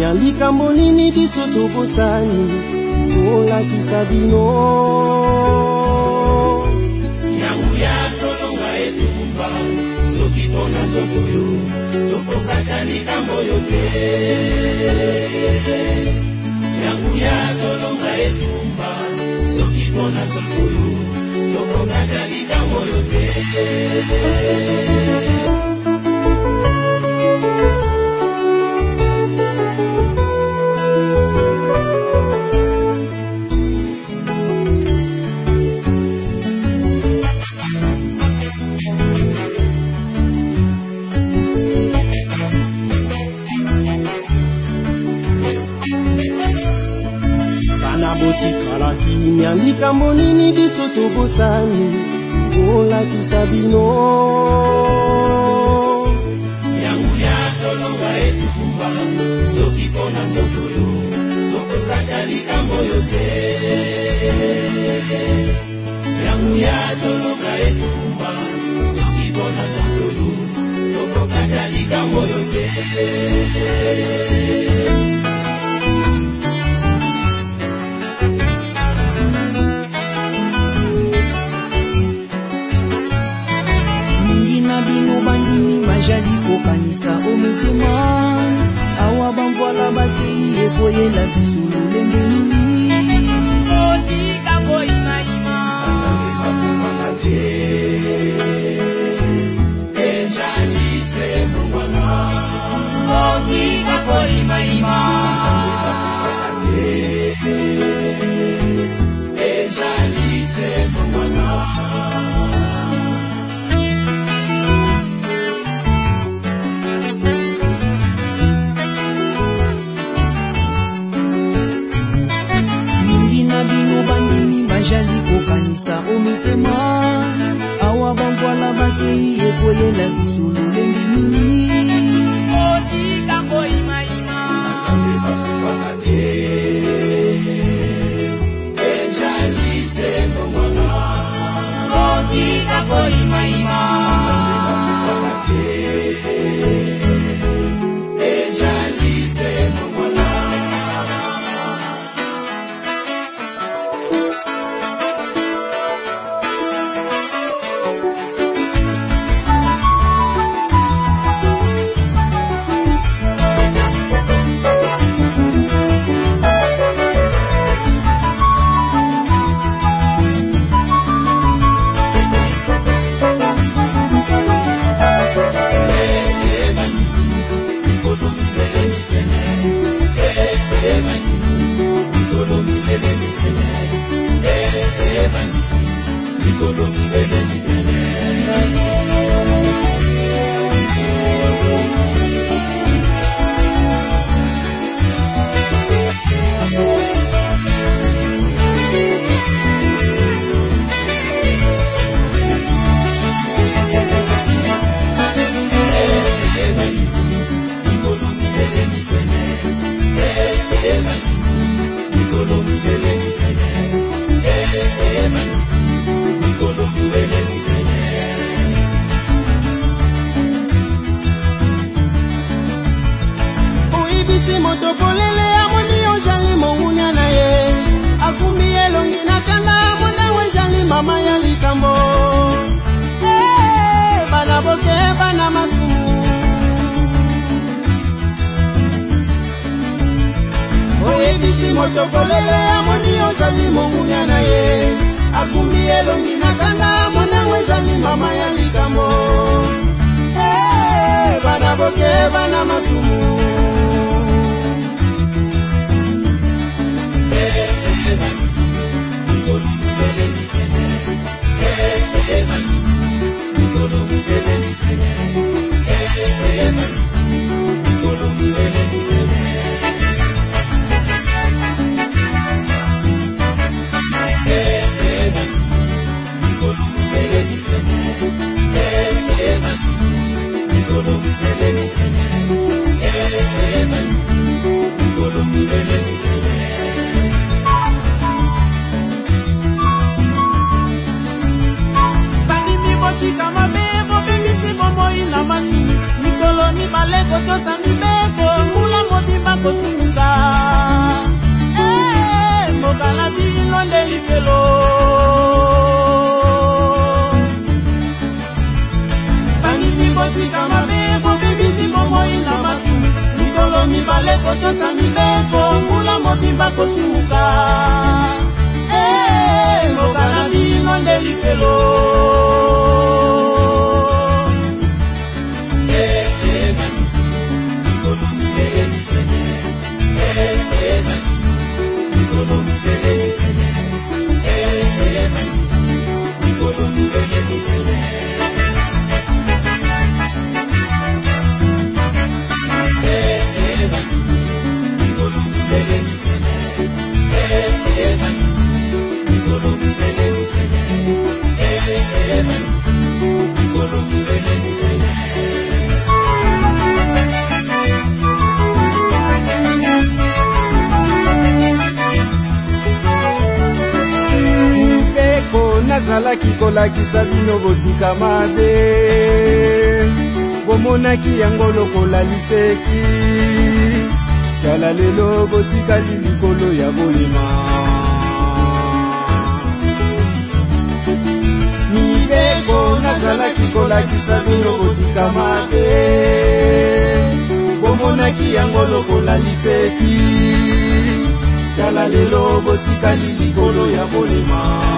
kimia, likambo nini biso tobosani kolakisa bino. Yango ya tolonga etumba, soki mpona nzoto oyo tokokata likambo oyo te. Yango ya tolonga etumba, soki mpona nzoto oyo tokokata likambo oyo te. Bana botikala kimia, likambo nini biso tobosani kolakisa bino. Yango ya tolonga etumba, soki mpona nzoto oyo tokokata likambo oyo te. Yango ya tolonga etumba, soki mpona nzoto oyo tokokata likambo oyo te. Mingi na bino bandimi bajali kokanisa o motema, awa bamvwala bakei ekoyela biso lolenge nini. Botika koyimayima. Nzambe bakufaka te, ezali se mbongwana. Botika koyimayima. Nzambe bakufaka te, ezali se mbongwana. Mingi na bino bandimi bajali kokanisa o mitema, awa bamvwala bakei ekoyela biso lolenge nini. Botika koyimayima. Nzambe bakufaka te, ezali se mbongwana. Botika koyimayima. Nzambe bakufaka te, ezali se mbongwana. Oyebisi moto polele, amoni ozali mongunia na ye, akumbi elongi na kanda, mondango ezali mama ya likambo. Eh, bana boke bana masumu. Oyebisi moto polele, amoni ozali mongunia na ye, akumbi elongi na kanda, mondango ezali mama ya likambo. Eh, bana boke bana masumu. Mikolo mibele mipene. kotosa mibeko, mbula mobimba kosumuka. Mboka na bino nde lifelo. Nazalaki kolakisa bino botika mabe, bomonaki yango lokola liseki. Tala lelo botikali likolo ya bolema. Mibeko nazalaki kolakisa bino botika mabe, bomonaki yango lokola liseki. Tala lelo botikali likolo ya bolema.